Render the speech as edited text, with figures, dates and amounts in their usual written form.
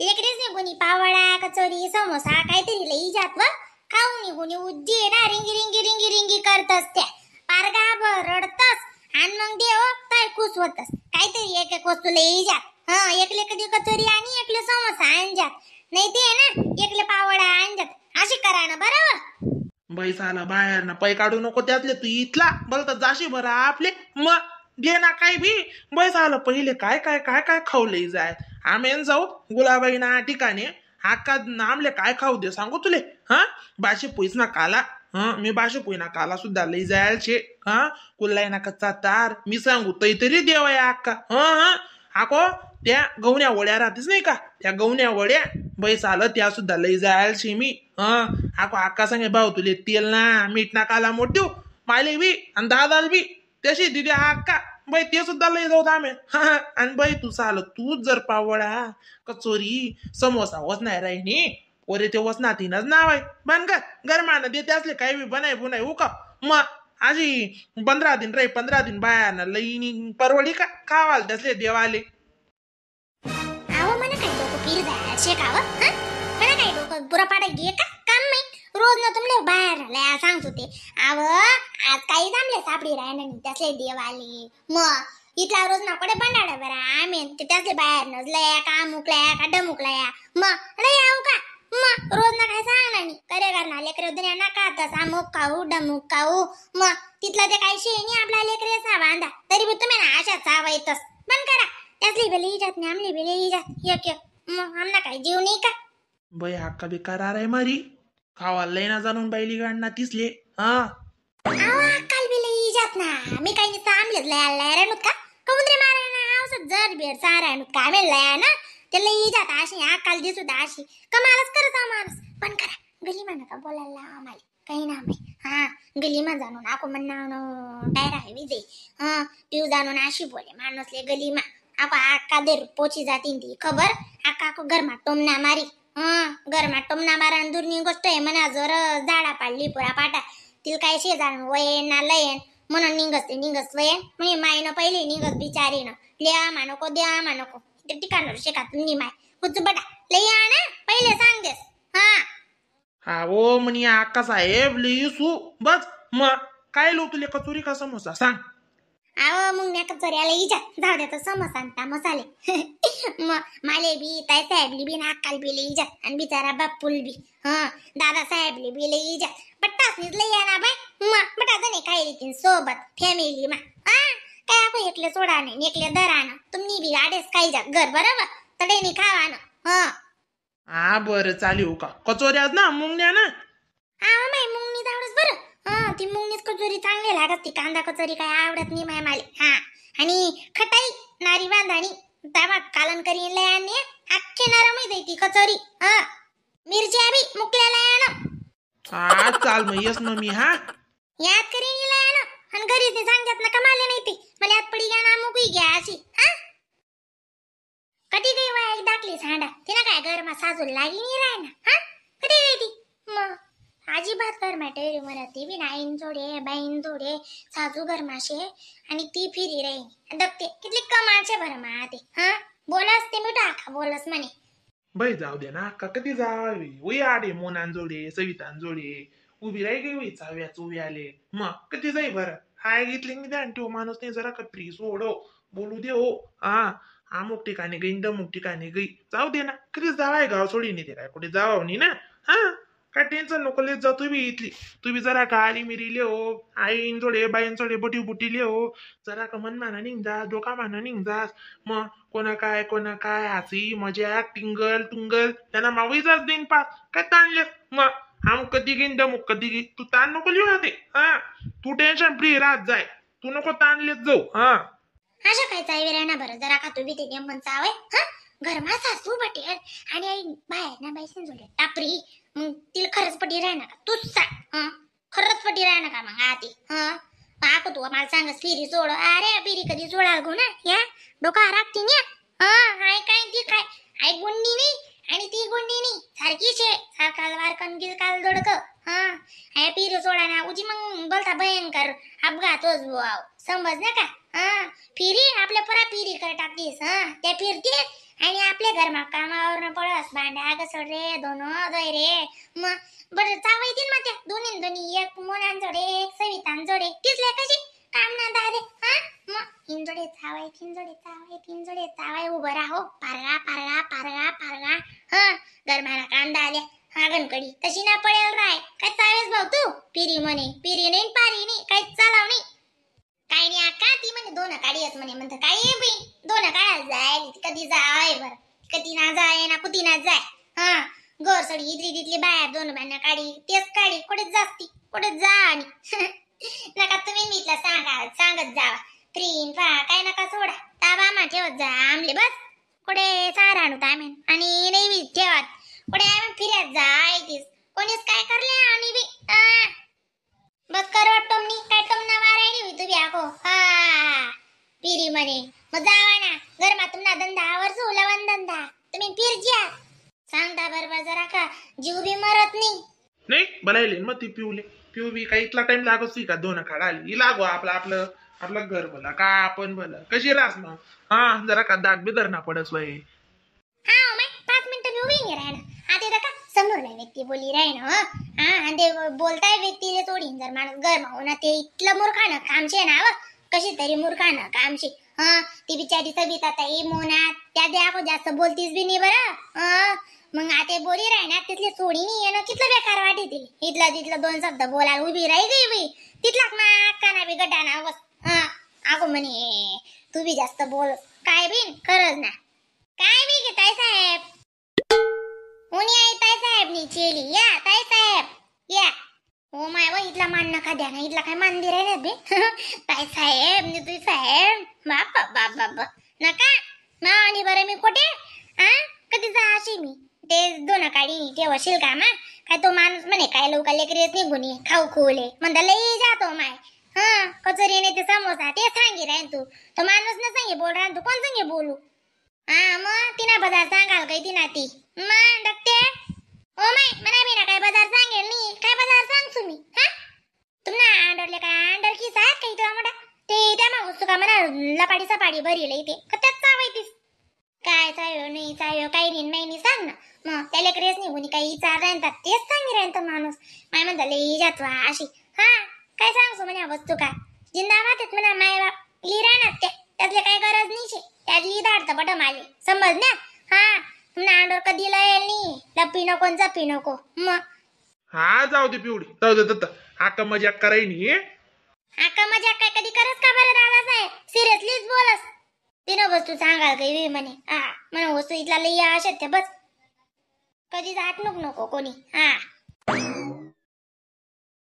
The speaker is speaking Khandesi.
लेकरेच नाही कोणी पावडा कचोरी समोसा काहीतरी लई जात व खाऊन कोणी उज्जी ना रिंगी रिंगी रिंगी रिंगी करतस त्या पारगा भर रडतस आणि मग देव काय खुश होतस काहीतरी एक एक वस्तू लई जात. हा एकले कधी कचोरी आणि एकले समोसा आणजात नाही ते ना एकले पावडा आणजात अशी करा ना बरोबर. बाई साला बाहेर ना पै काढू नको त्यातले तू इथला बरं तर जाशी बरं आपले मग दे ना काय बी. बाई साला पहिले काय काय काय काय खाऊ लई जाय आमेन जाऊ गुलाबाई ना ठिकाणी आका आमले काय खाऊ दे सांगू तुले. हा बाशी पुईस ना काला. हा मी बाशी पुई ना काला सुद्धा लई जायला शे. हा कुल्लाई ना कच्चा तार मी सांगू तै तरी देवाय अक्का. हा हा आको त्या गवण्या वड्या राहतेच नाही का त्या गवण्या वड्या बाई साल त्या सुद्धा लई जायला शे मी. हा आको अक्का सांगे भाऊ तुले तेल ना मीठ ना काला मोठ देऊ मायले बी आणि दादाला बी तशी दिदी अक्का बाई ते सुद्धा लई जाऊ आम्ही. हा आणि बाई तू साल तूच जर पावडा कचोरी समोसा वस नाही राहिनी पोरे ते वसना तीनच नाव आहे बन का गरमानं देते असले काही बी बनाय बुनाय उका मग आजी 15 दिन रे 15 दिन बाया ना लईनी परवडी का खावाल तसले देवाले. अहो मला काय डोकं पीर जायला शेकावं. हा मला काय डोकं पुरा पाडा घे का काम नाही रोज ना तुमले बाहेर लया सांगतो ते. अव आज काही जमले सापडी राहिना नाही त्यासले देवाले मग इथला रोज ना कुठे बंडाडा बरा आम्ही ते त्यासले बाहेर नजलया का मुकलाया का डमुकलाया मग लय आऊ का मग रोज ना काय सांगणार नाही करे करणार लेकरे दुनिया ना का अमुक खाऊ डमुक खाऊ मग तिथला ते काही शे नाही आपला लेकरे असा बांधा तरी बी तुम्ही ना अशा चावायतस बंद करा त्यासली बेले जात नाही आमली बेले जात एक एक मग आमना काही जीव नाही का. बाई अक्का बी करार आहे मारी खावाला लय ना जाणून बाईली गाडना तिसले. हा अक्काल बी लई जात ना मी काही नुसतं आमलेच लय लय राहणूत का कमुद्रे मारा ना औषध जर बेर सारा आणूत का आम्ही लय ना ते लई जात अशी अक्काल दिसू अशी कमालच करत माणूस. पण करा गली मा नका बोलायला आम्हाला काही ना बाई. हा गली मा जाणून आको म्हणणं डायरा आहे विजय. हा पिऊ जाणून अशी बोले माणूसले गली मा आको अक्का देर पोची जातीन ती खबर अक्का आको घरमा टोमना मारी. हा घरमा टोमना मारा दुर्नी गोष्ट आहे म्हणा जर झाडा पाडली पुरा पाटा तिला काय शे जाणून वयन ना लयन म्हणून निघस ते निघस वयन म्हणजे मायनं पहिले निघस बिचारीनं लिया मा नको द्या मा नको ते ठिकाणावर शेका तुम्ही माय कुच बटा लई ना पहिले सांगतेस. हा हा ओ म्हणी अक्का साहेब लई सू बस मग काय लो तुले कचोरी का समोसा सांग. अहो मुंगण्या कचोऱ्याला इजा जाऊ द्या तो समोसा आणि मसाले मग माले बी ताई साहेबली बी ना अक्काल बी लई इजा आणि बिचारा बाप्पूल बी. हा दादा साहेबली बी लई इजा बट्टाच लई या ना बाई मग बटा जणे खायली तीन सोबत फॅमिली मा. हा काय आपण एकले सोडा नाही एकले धरा ना तुम्ही बी आडेच खाई जा घर बरोबर तडे खावा ना. हा हा बरं चालेल हो का कचोऱ्याच ना मुंगण्या ना. हा माई मुंगणी आवडस बरं. हा ती मुंगणीच कचोरी चांगली लागत ती कांदा कचोरी काय आवडत नाही माय माले. हा आणि खटाई नारी बांधाणी तवा कालन करीन लय आणि अख्खे नरम जाई ती कचोरी. हा मिरची बी मुकल्या लय ना. हा चाल मग येस मग मी. हा याद करीन लय ना आणि घरीच नाही सांगतात ना कमाले नाही ती मला यात पडी घ्या ना मुकी घ्या अशी. हा कधी गई वाय एक दाखली सांडा तिला काय गरमा साजू लागी नाही राय ना. हा कधी गई ती मग अजिबात घरमा टेरी म्हणत ती बी नाईन जोडे बाईन जोडे साजू घरमाशे आणि ती फिरी राही दगते कितली कमालचे भरमा ते. हा बोलस ते मी टाका बोलस म्हणे. बाई जाऊ दे ना अक्का कधी जावी उई आडे मोनान जोडे सवितान जोडे उभी राही गई उई चाव्या चोवी आले मग कधी जाई बरं हाय घेतली मी ध्यान ठेव माणूस नाही जरा कत्री सोडो बोलू दे हो. हा अमुक ठिकाणी गई दमुक ठिकाणी गई जाऊ दे ना कधी जावाय गाव सोडी नाही ते काय कुठे जावं नाही ना. हा काय टेन्शन नको लेत जा तू बी इथली तू बी जरा का आली मिरी ले हो आईन जोडे बाईन जोडे बटी बुटी ले हो जरा का मन माना निघ जा डोका माना निघ जास मग कोणा काय हसी मजा टिंगल टुंगल त्यांना मावीचाच दिन पास काय ताणले मग आम कधी घेईन दमुक कधी घेईन तू ताण नको लिहू ते. हा तू टेन्शन फ्री राहत जाय तू नको ताणलेत जाऊ. हा अशा काय चावी राहणार बरं जरा का तू बी ते नेमन चावय. हा घरमा सासू बटेल आणि आई बाहेर ना बाई जोडे टापरी मग तिला खरंच पटी राहणार का तूच सांग. हा खरंच पटी राहणार का मग आती. हा पाक तू मला सांगस फिरी सोड अरे फिरी कधी सोडाल गो ना या डोका राखती ना. हा हाय काय ती काय आई गुंडी नाही आणि ती गुंडी नाही सारखीच आहे सारखाल वारकन गिल काल दोडक. हा हाय पिरी सोडा ना उजी मग बोलता भयंकर अपघात होच बुवा समज ना का. हा फिरी आपल्या परा फिरी कर टाकतीस. हा त्या फिरते आणि आपल्या घरमा कामावरनं पडस भांडा घसड रे दोनो दोय रे. मग बरं चावई दिन मग त्या दोन्ही दोन्ही एक मोनान जोडे एक सवितान जोडे तिसले कशी काम ना दादे. हा मग हिंजोडे चावाय तिंजोडे चावाय तिंजोडे चावाय उभं राहो पारगा पारगा पारगा पारगा. हा गरमाला काम दादे हा गणकडी तशी ना पडेल राय. काय चावेस भाऊ तू पिरी म्हणे पिरी नाही पारी नाही काय चालाव नाही काय नाही. आका ती म्हणे दोन काढी म्हणे म्हणत काय आहे बाई दोन काढायला जाय कधी जाय बर कधी ना जाय ना कुती ना जाय. हा गोर सोडी इथली तिथली बाहेर दोन बांना काढी तेच काढी कुठे जास्ती कुठे जा आणि नका तुम्ही मी इथला सांगा सांगत जावा प्रीन पा काय नका सोडा ताबा मा ठेवत जा आमले बस कुठे सारा आणू आम्ही आणि नाही ठेवत कुठे आम्ही फिरत जाय तीस कोणीच काय करले आणि बी बस कर टोमनी काय टोमना मारायली होई तुम्ही आको. हा पिरी म्हणे मग जावा ना घरमा तुमना धंदा आवर लवण धंदा तुम्ही फिरज्या सांगता बरोबर जरा का जीव बी मरत नाही. नाही बलायले मग ती पिवले पिऊ बी काही इतला टाइम लागत का दोन काढाली लागो आपलं आपलं आपलं घर भलं का आपण भलं कशी रास मग. हा जरा का दाग बी धरणा पडस बाई. हा माय 5 मिनिटं बी उभी नाही राहणार आता का समोरला व्यक्ती बोली राही ना. हा आणि ते बोलताय व्यक्तीले सोडीन जर माणूस गरमा हो ना ते इतलं मूर्खानं कामशे ना व कशी तरी मूर्खानं कामशे. हा ती बिचारी सविता ताई मोना त्या द्या जास्त बोलतीस बी नाही बरं. हा मग आता बोली राही ना तिथले सोडी नाही येणं कितलं बेकार वाटी तिले इथलं तिथलं दोन शब्द बोलायला उभी राही गई बाई तिथलाच मा काना बी गटाना बस. हा अगो म्हणे तू बी जास्त बोल काय बिन खरंच ना काय बी घे ताई साहेब कोणी आहे ताई साहेब नी चेली या ताई साहेब या. हो my व इथला मान नका द्या ना इथला काय मंदिर आहे ना बे. ताई साहेब नी तुझी साहेब बाप बाप बाप नका मा आणि बरं मी कुठे हा कधी जा अशी मी ते दोन काढी ठेवशील का मा काय तो माणूस म्हणे काय लवकर लेकरी येत निघून ये खाऊ खोले म्हणता लई जातो माय. हा कचोरी नाही ते समोसा ते सांगी राहीन तू तो माणूस न सांगे बोल राहीन तू कोण सांगे बोलू. हा मग तिना बाजार सांगाल काही तिना ती मग डकते ओ my म्हणा मी ना काय बाजार सांगेल नाही काय बाजार सांग तुम्ही. हा तुम्हाला अंडरले काय अंडर की साहेब काही तुला मोठा ते त्या मागूस तुका म्हणा लपाडी सपाडी भरील इथे त्यात चावायतीस काय चायो नाही चायो काही नाही नाही सांग ना मग त्याला क्रेज नाही कोणी काही विचार राहीन तेच सांगी राहीन माणूस माय म्हणता लई जातो अशी. हा काय सांगतो म्हणे वस्तू का जिंदाबाद आहेत म्हणा माय बाप ली राहणार ते त्यातले काय गरज नाही शे त्यातली धाडतं बटम आले समज ना. हा तुम्हाला अंडोर कधी येईल नाही लपी नको जपी नको मग. हा जाऊ दे पिवडी जाऊ दे दत्त आका मजाक करायनी आका मजाक काय कधी करस का बरं दादा साहेब सिरियसलीच बोलस तिनं वस्तू सांगाल काही म्हणे. हा म्हणे वस्तू इथला लई अशा ते बस कधी आटणूक नको कोणी. हा.